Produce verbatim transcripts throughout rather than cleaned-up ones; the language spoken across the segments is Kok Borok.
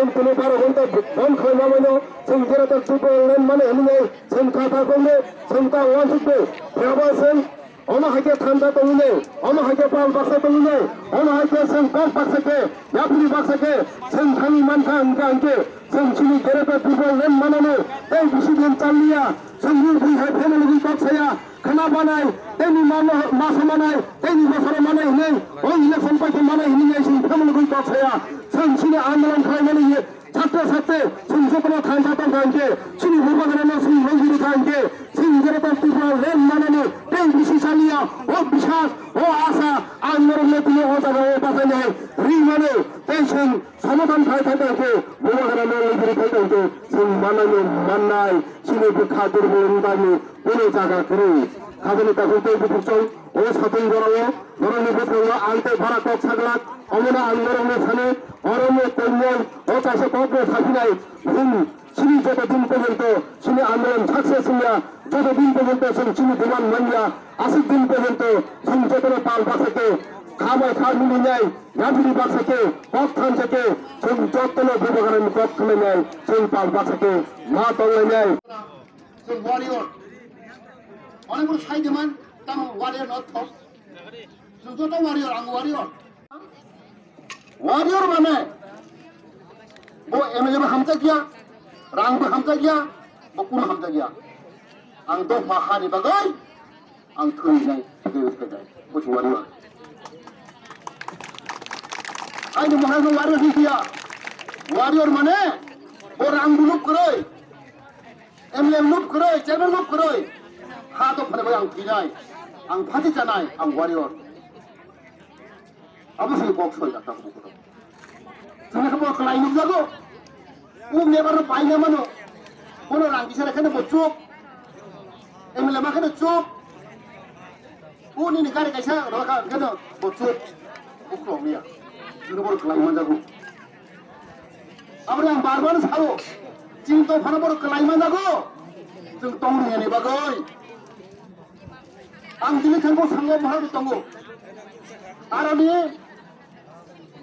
Kunu baro ghonta bon khlaima mano, chwng jera ta Tripura land mano hinwi nai, chwng kha kha kongde, chwng ta wansukde, phiya ba chwng omo hai khe thansa tongwi nai, omo hai khe pal baksa tongwi nai, omo hai khe chwng kok baksa khe, yapri baksa khe, chwng thangwi mankha hwnkha hwnkhe, chwng chini jera ta Tripura land manani tei bisi din chaliya, chwng ni bui hai family ni kok saya, khana banai, tei ni ma, ma, masa manai, tei ni bosoro manai hinwi, o election paikhe manai hinwi nai chwng family ni kok saya, chwng chini andolon khlaimani ye, Sakte sakte chwng jotono thansa tongkha hinkhe, chini bubagrano chwng logi rwkha hinkhe, chwng jera ta Tripura land manani tei bisi chaliya, o bisas, o asa, ang norokno tini o jaga o bachainai ri mano, tei chwng somadhan khai thangkha hinkhe, bubagrano logi rwkha hinkhe, chwng manano mannai, chini bwkha durbol wngkha ni, Kunu jaga kwrwi. Khajani takhuk tei bukhuk chong o satung jorao norokni bwskango ang tei bara kok saglak. Omono ang norokno sano, orono tongnai o kaisa kokno saphinai. Chwng chini joto din porjonto chini andolon success wngya, joto din porjonto chwng chini demand manya, aswk din porjonto chwng jotono pal baksa khe kha bai kha milinai, yapri baksa khe kok thansa khe chwng jotono bubagrani kok khwlainai, chwng pal baksa khe ma tonglainai. Chwng warrior. Onek boro sai de man, tamo warrior not thok. Chwng joto warrior, ang warrior. Warrior mane, bo M L A bo hamjak ya, rang bo hamjak ya, bo kuno hamjak ya. Ang dopha hani bagwi, ang thwi nai, thwi nai, bo chwng warrior. Aini mohai bo warrior hi ya. Warrior mane, bo rang buluk kwrwi. M L A move kwrwi, chairman move kwrwi. Ha to phane bai ang thinai, ang phati chanai, ang warrior. Abo se kok soi ta buku to. Chwng khe bo kwlai nukjago. U member no paina mano. Bono rang kisa kheno bo chuk. M L A ma kheno chuk. U nini gari kaisa rokha kheno bo chuk. Bukrok niya. Chwng bo kwlai manjago. Aboni ang bar bar sao, chini tongphano borok kwlai manjago, chwng tong rwngya ni bagwi. Ang tini thangbo sango bahai tongo. Aroni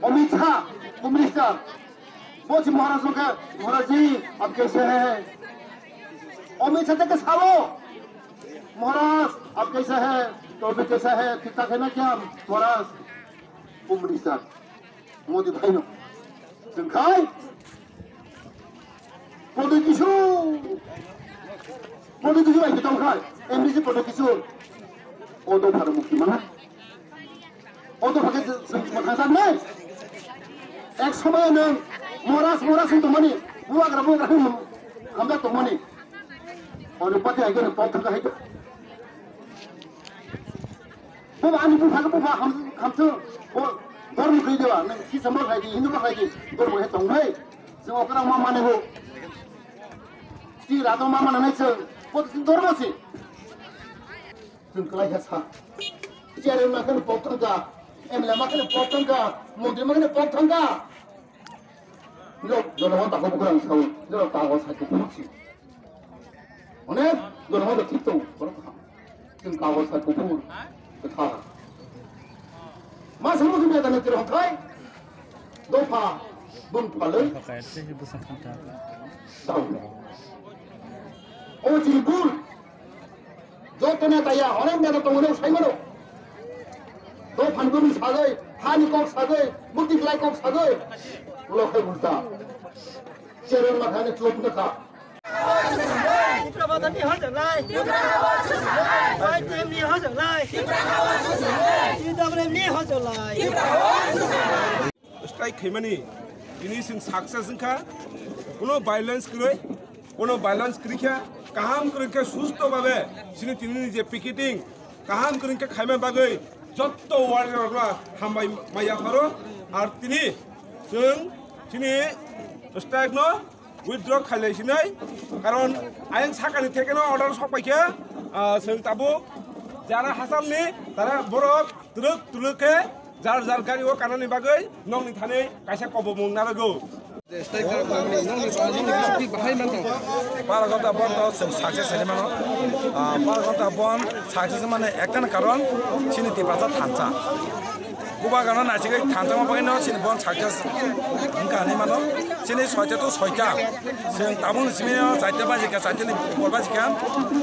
Amit Shah, Home Minister, bo si Maharaj no khe, "Maharaj ji, aap kaise hai?" Amit Shah te khe sao, "Maharaj, aap kaise hai? To bhi kaisa hai, thik thak hai na kya, Maharaj?" Home Minister. Modi bhai no. Chwng khai. Prodyot Kishore. Prodyot Kishore bai tong khai. M D C Prodyot Kishore. O dopha rok mukti mana. O dopha khe chwng chwng thangsa nai. Ek somoy nwng Maharaj, Maharaj hwn tongmani. Bubagra, Bubagra hwn hamjak tongmani. Oni pati hai khe pok thangka hai. Bo ani bupha khe bupha ham, hamswk bo dormo khlai diba, nang Christian bo khlai di, Hindu bo khlai di, dormo he tong nai. Chwng okra ma mane bo. Ti rato ma mane nai chwng, bo dormo si. Chwng kwlai kha sa. Chairman ma kheno pok thangka, M L A ma kheno pok thangka, montri ma kheno pok thangka. Norok jonogon tako bukurang sao, norok kago sai kuphur si. Onek jonogon thik tong, borok kaham. Chwng kago sai kuphur, kwthar. Ma samo se beda ne tiro khai. Dopha, bung phaloi. Sao. O chini bul. Joto neta ya, onek neta tongo, nw sai mano. Dophani bwrwi sagwi, hani kok sagwi, mukti khlai kok sagwi. Ulo khe ulta. Chereng ma khani chwlwk nw kha. Tipra Motha ni hojak lai. Tipra Motha ni hojak lai. Tipra Motha ni hojak lai. Tipra Motha ni hojak lai. Tipra Motha ni hojak lai. Strike khaimani tini chwng success wngkha, kuno violence kwrwi, kuno violence kwrwi khe kaham kwrwi khe susto babe chini tini je picketing kaham kwrwi khe khaima bagwi jotto warrior rokno hambai maya pharo. Ar tini chwng chini strike no withdraw khailai sinai, karon ayang sakani thekeno order sok paikha, ah, chwng tabuk jara hasalni tara borok twrwk twrwk khe jar jar gari o kanani bagwi nokni thani kaisa kobomung narwgo. Bara ghonta bon to chwng success hinwi mano. Ah, bara ghonta bon success mane ekta karon chini Tiprasa thansa. Bubagrano naisigwi thanjakma bagwino chini bon success wngkha hinwi mano. Chini soita to soita. Chwng tabukni simino chaita bajikha, chaitani bol bajikha.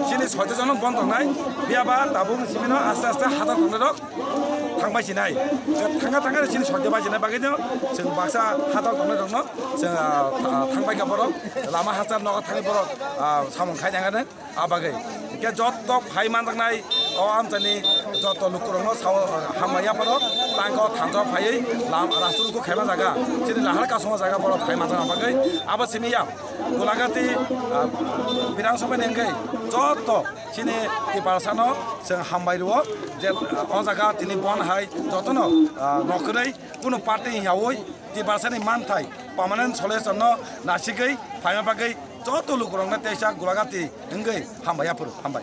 Chini soita jono bon tongnai. Phiyaba tabukni simino aste aste hazar tongnai rok thangbai sinai. Thangkha thangkha chini soita bajinai bagwino chwng baksa hazar tongnai rokno chwng, ah, tha-, thangbai kha borok. Lama hachar nogo thangwi borok, ah, samung khai nangani. Abagwi hwnkhe joto phai manjaknai o amchaini joto lukurokno sao hambai yapharo tangko thansa phaiwi lam rastro khaima jaga chini lahar kasuma jaga borok phai manjakna bagwi abo simi ya Gulagati, ah, Bidhan Sabha ni wngwi joto chini Tiprasano chwng hambai rwo je, ah, o jaga tini bon hai jotono, ah, nokhorwi kunu party yaui Tiprasani manthai permanent solution no nasigwi phaima bagwi joto lukurokno teisa Gulagati wngwi hambai yaphuru hambai.